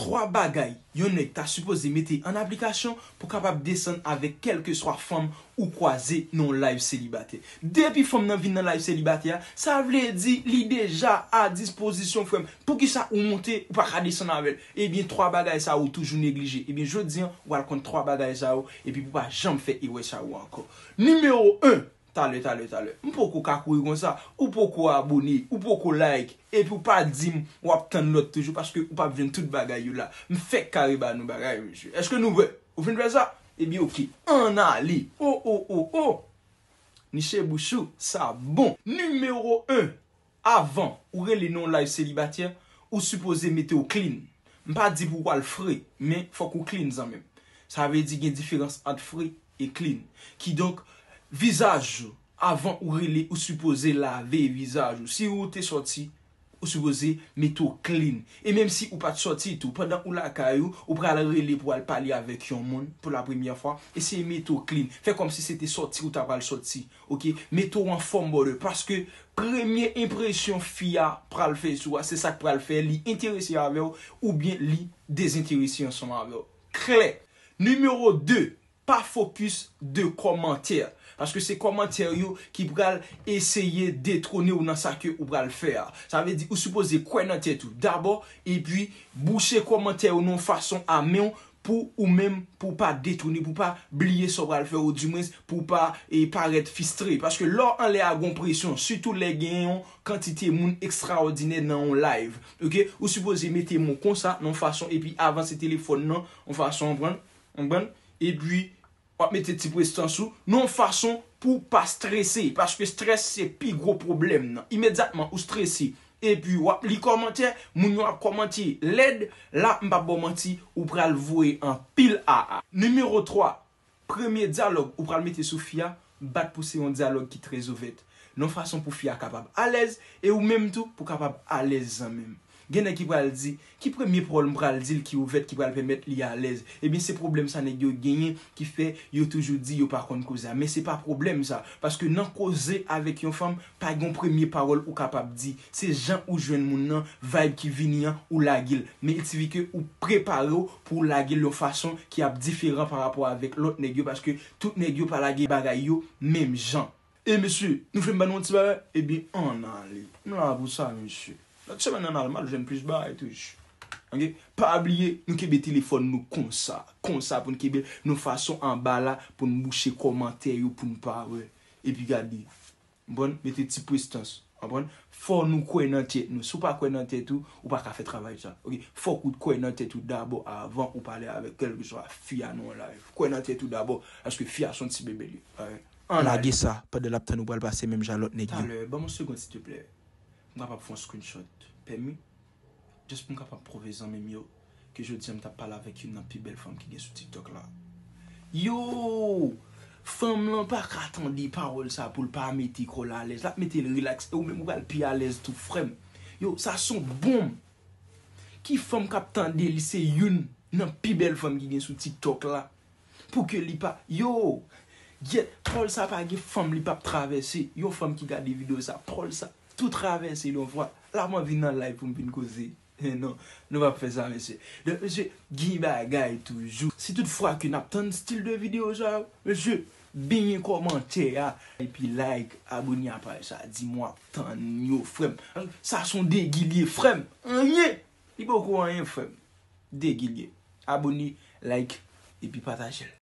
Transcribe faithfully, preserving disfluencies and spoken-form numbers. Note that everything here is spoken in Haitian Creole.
Twa bagay yon nèg ta sipoze mete an aplikasyon pou kapab desann avèk kèlkeswa fanm ou kwaze nan yon live selibatè. Depi fanm nan vin nan live selibatè a, sa vle di li deja a dispozisyon, frè m. Poukisa ou monte, ou pa ka desann avè l? Ebyen, twa bagay sa yo ou toujou neglije. Ebyen, jodi a, ou al konn twa bagay sa yo, epi pou pa janm fè erè sa yo ankò. Nimewo en, talè, talè, talè. M poko ka kouri konsa. Ou poko abone, ou poko like, epi ou pa di m w ap tann lòt toujou, paske ou p ap jwenn tout bagay yo la. M fèk kare ba nou bagay, mesye. Èske nou prè? Ou fin fè sa? Ebyen, oke. Ann ale. O, o, o, o. Niche bouch ou, sa bon. Nimewo en, avan ou rele nan yon live selibatè, ou sipoze mete w clean. M pa di pou w al fre, men fòk ou clean zanmi m. Sa vle di gen diferans ant fre e clean. Kidonk, vizaj ou, avan ou rele, ou sipoze lave vizaj ou. Si ou te sòti, ou sipoze mete w clean. E menm si ou pa t sòti tou, pandan ou lakay ou, ou pral rele pou al pale avèk yon moun pou la premyè fwa, eseye mete w clean. Fè kòmsi se te sòti ou ta pral sòti. Oke? Mete w anfòm, brother, paske premye enpresyon fi a pral fè sou a, se sa k pral fè li enterese avè w oubyen li dezenterese ansanm avè w. Klè. Nimewo de, pa fokis de kòmantè. Paske se kòmantè yo ki pral eseye detwone w nan sa ke ou pral fè a. Sa vle di ou sipoze kwè nan tèt ou dabò, epi bouche kòmantè yo nan yon fason a men w pou ou menm, pou w pa detwone, pou w pa bliye sa w pral fè, oudimwens pou w pa e, parèt fistre. Paske lè w anlè a gon presyon, sitou lè gen yon kantite moun ekstraòdinè nan yon live, oke, ou sipoze mete men w konsa, nan yon fason, epi avanse telefòn nan, yon fason, w konprann? W konprann? Epi, w ap mete ti prestans ou nan yon fason pou w pa strese, paske strès se pi gwo pwoblèm nan. Imedyatman ou strese, epi w ap li kòmantè, moun yo ap kòmante lèd, la m p ap ba w manti, ou pral voye anpil aa. Nimewo twa, premye dyalòg ou pral mete sou fi a, bat pou se yon dyalòg ki trè ouvè. Nan yon fason pou fi a kapab alèz, e ou menm tou pou kapab alèz zanmi m. Gen nèg ki pral di, ki premye pawòl m pral di l ki ouvè, ki pral pèmèt li alèz? Ebyen, se pwoblèm sa nèg yo genyen ki fè yo toujou di yo pa konn koze a. Men se pa pwoblèm sa, paske nan koze avèk yon fanm, pa gen yon premye pawòl ou kapab di. Se jan ou jwenn moun nan, vibe ki vini an, ou lage l. Men iltifi ke ou prepare w pou w lage l yon fason ki ap diferan pa rapò avèk lòt nèg yo, paske tout nèg yo pa lage bagay yo menm jan. E mesye, nou vle m ban nou yon ti bagay? Ebyen, ann ale. M la pou sa, mesye. Lòt semèn ann al, m al jwenn plis bagay toujou. Oke? Pa bliye, nou kenbe telefòn nou konsa. Konsa pou n kenbe l nan fason anba la pou n bouche kòmantè yo pou n pa wè. Epi gade. Konprann? Mete ti prestans. Konprann? Fò nou kwè nan tèt nou. Si w pa kwè nan tèt ou, ou pa ka fè travay sa. Oke? Fòk ou kwè nan tèt ou dabò avan ou pale avèk kèlkeswa fi a nan yon live. Kwè nan tèt ou dabò, paske fi a se yon ti bebe li ye. Alright? Ann ale. Lage sa, pandan l ap tann ou pral pase menm jan lòt nèg yo. Talè, ban m yon segonn, silteplè. M kapab fè yon screenshot. Pèmi? Just pou m kapab pwouve zanmi m yo ke jodi a m t ap pale avèk youn nan pi bèl fanm ki gen sou TikTok la. Yo! Fanm lan pa ka tande pawòl sa pou l pa mete kò l alèz. L ap mete l rilaks e ou menm ou pral pi alèz tou, frè m. Yo, sa se yon bonm. Ki fanm k ap tande li se youn nan pi bèl fanm ki gen sou TikTok la? Pou ke li pa, yo, gyèt, pawòl sa pa gen fanm li p ap travèse. Yon fanm ki gade videyo sa, pawòl sa tou travèse l yon fwa. L ap anvi nan live pou m vin koze. Non, nou p ap fè sa, mesye. Donk, mesye, gen bagay toujou. Si tout fwa ke n ap tann stil de videyo sa yo, mesye, benyen kòmantè a, epi like, abone a paj sa, di m w ap tann yo, frè m. Sa se yon degi li ye, frè m. Anyen! Li poko anyen, frè m. Degi li ye. Abone, like, epi pataje l.